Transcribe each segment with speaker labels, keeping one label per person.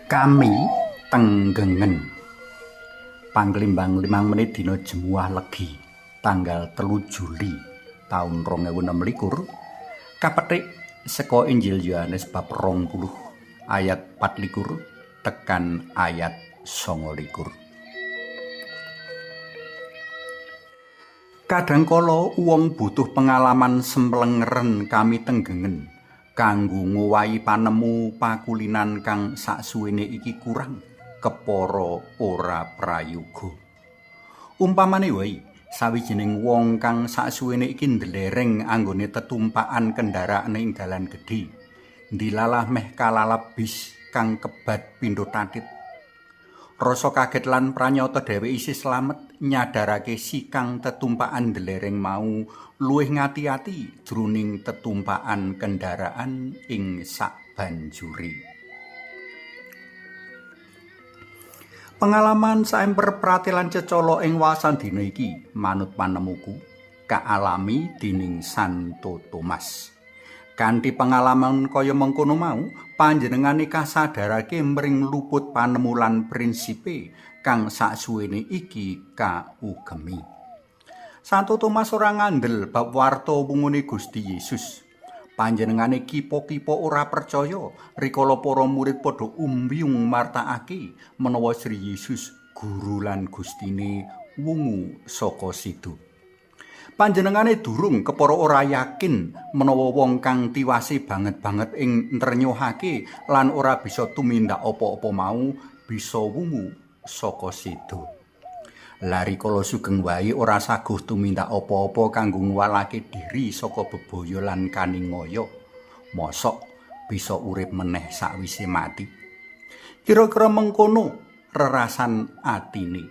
Speaker 1: Kami tenggengen. Panglimbang 5 menit dina Jemuah Legi tanggal 3 Juli taun 2026 kapetik saka Injil Yohanes bab 20 ayat 24 tekan ayat 29. Kadang kala wong butuh pengalaman semplengeren kami tenggengen kanggo ngowahi panemu pakulinan kang saksuwene iki kurang kepara ora prayoga. Umpamane wae, sawijining wong kang saksuwene iki ndlereng anggone tetumpakan kendaraan ing dalan gedhe, ndilalah meh kalalap bis kang kebat pindho tatit. Rasa kaget lan pranyata dheweke isih slamet nyadarake si kang tetumpakan ndlereng mau luwih ngati-ati jroning tetumpakan kendaraan ing sabanjure. Pengalaman saemper pratelan cecala ing wawasan dina iki manut panemuku kaalami dening Santo Thomas. Kanthi pengalaman kaya mengkono mau, panjenengane kasadarake mring luput panemu lan prinsipe kang saksuwene iki kaugemi. Santo Thomas ora ngandel bab warta wungune Gusti Yesus. Panjenengane kipa-kipa ora percaya rikala para murid padha umbyung martakake menawa Sri Yesus guru lan Gustine wungu saka sido. Panjenengane durung kepara ora yakin menawa wong kang tiwase banget-banget ing ntrenyuhake lan ora bisa tumindak apa-apa mau bisa wungu saka sido. Lah rikala sugeng wae ora saguh tumindak apa-apa kanggo ngwalake diri saka bebaya lan kaningaya. Mosok bisa urip meneh sakwise mati. Kira-kira mengkono rerasan atine.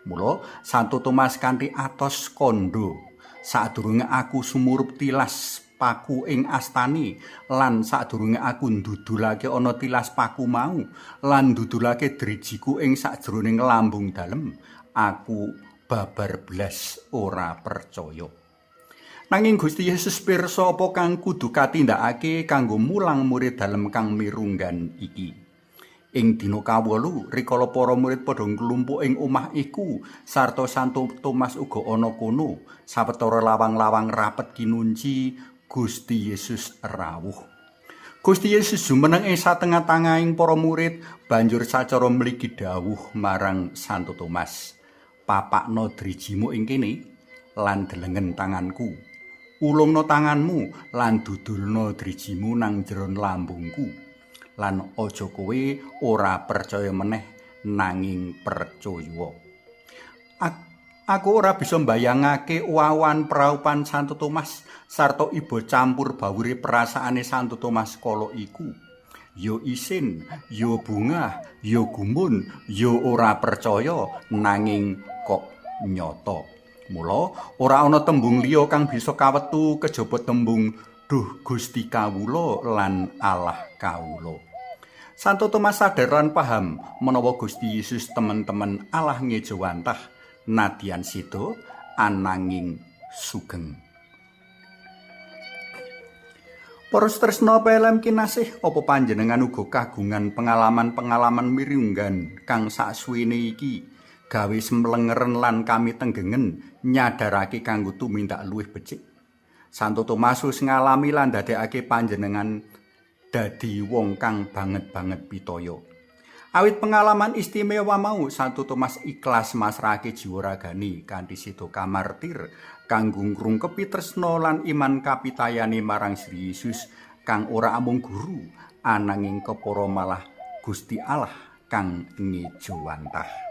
Speaker 1: Mula Santo Thomas kanthi atos kandha, sadurunge aku sumurup tilas paku ing astane lan sadurunge aku ndudulake ana tilas paku mau lan ndudulake drijiku ing sakjroning lambung dalem, aku babar blas ora percaya. Nanging Gusti Yesus pirsa apa kang kudu katindakake kanggo mulang murid dalem kang mirunggan iki. Ing dina kawolu rikala para murid padha nglumpuk ing omah iku sarta Santo Thomas uga ana kono, sawetara lawang-lawang rapet kinunci, Gusti Yesus rawuh. Gusti Yesus jumeneng ing satengah-tengahing para murid banjur sacara mligi dawuh marang Santo Thomas, "Papakno drijimu ing kene lan delengen tanganku. Ulungno tanganmu lan dudulno drijimu nang jero lambungku. Lan aja kowe ora percaya meneh nanging percaya." Aku ora bisa mbayangake wawan praupan Santo Thomas sarta iba campur bawure perasaane Santo Thomas kala iku. Ya isin, ya bungah, ya gumun, ya ora percaya nanging kok nyata. Mula ora ana tembung liya kang bisa kawetu kejaba tembung Duh Gusti kawula lan Allah kawula. Santo Thomas sadar lan paham menawa Gusti Yesus temen-temen Allah ngejawantah nadyan seda ananging sugeng. Para tresna PLM kinasih, apa panjenengan uga kagungan pengalaman-pengalaman mirunggan kang saksuwene iki gawe semlengeren lan kami tenggengen nyadarake kanggo tumindak luwih becik? Santo Thomas wis ngalami lan ndadekake panjenengan dadi wong kang banget-banget pitaya. Awit pengalaman istimewa mau, Santo Thomas ikhlas masrahake jiwa ragane kanthi seda kamartir kanggo ngrungkepi tresna lan iman kapitayane marang Sri Yesus kang ora amung guru ananging kepara malah Gusti Allah kang ngejawantah.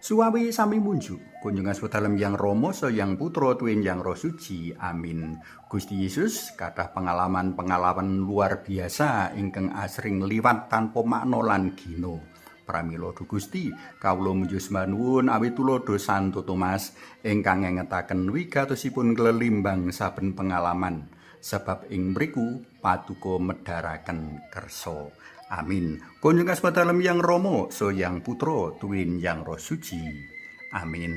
Speaker 1: Suwawi sami munjuk kunjungan dalem Yang Rama Yang Putra tuwin Yang Roh Suci. Amin. Gusti Yesus kathah pengalaman-pengalaman luar biasa ingkang asring liwat tanpa makna lan gina. Pramila duh Gusti, kawula munjuk sembah nuwun awit tuladha Santo Thomas ingkang ngengetaken wigatosipun klelimbang saben pengalaman, sebab ing mriku paduka medharaken kersa. Amin. Kunjungan dalem Yang Rama, Yang Putra, tuwin Yang Roh Suci. Amin.